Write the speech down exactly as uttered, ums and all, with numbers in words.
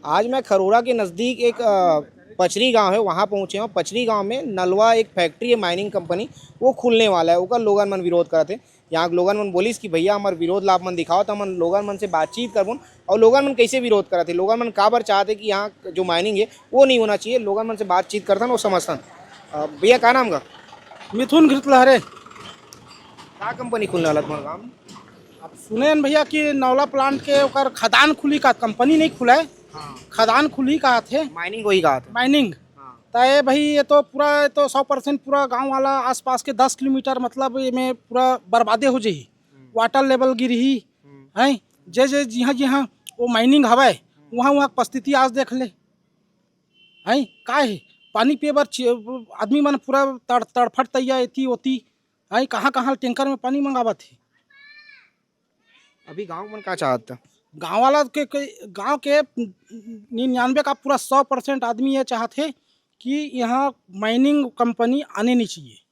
आज मैं खरोरा के नज़दीक एक, अ, पचरी गांव है, वहां पहुंचे हूं। पचरी गांव में नलवा एक फैक्ट्री है, माइनिंग कंपनी, वो खुलने वाला है, ओकर लोगन मन विरोध करत हे। यहां के लोगन मन बोलिस कि भैया, हमर विरोध ला आप मन दिखाओ, त हमन लोगन मन से बातचीत करबोन। और लोगन मन कैसे विरोध करत हे, लोगन मन काबर चाहत हे कि यहां जो माइनिंग है, वो नहीं होना चाहिए। लोगन मन से बातचीत करथन, वो समझथन। अ, भैया, का नाम का? मिथुन घृतलहरे। का कंपनी खुलने वाला तुम्हारे गांव में? अब सुने हन भैया कि नौला प्लांट के ओकर खदान खुली का, कंपनी नहीं खुला है, हाँ। खदान खुली का थे। माइनिंग वही का थे। माइनिंग। हाँ। त ये भाई, ये तो पूरा, ये तो सौ परसेंट पूरा गांव वाला आसपास के दस किलोमीटर, मतलब, ये में पूरा बर्बादे हो जाही। हम्म। वाटर लेवल गिरही, हम्म। हैं, जे, जे, जिहां, जिहां वो माइनिंग हवय, हम्म। वहां, वहां के परिस्थिति आज देख ले, हैं, का है, पानी पिए बर चि-, आदमी मन पूरा तड़-, तड़फट तैया एती ओती, हैं, कहां, कहां टैंकर में पानी मंगावत हे। अभी गांव मन का चाहत? गांव वाला के, के, गांव के निन्यानवे का पूरा सौ परसेंट आदमी ये चाहत हे कि यहां माइनिंग कंपनी आने नहीं चाहिए।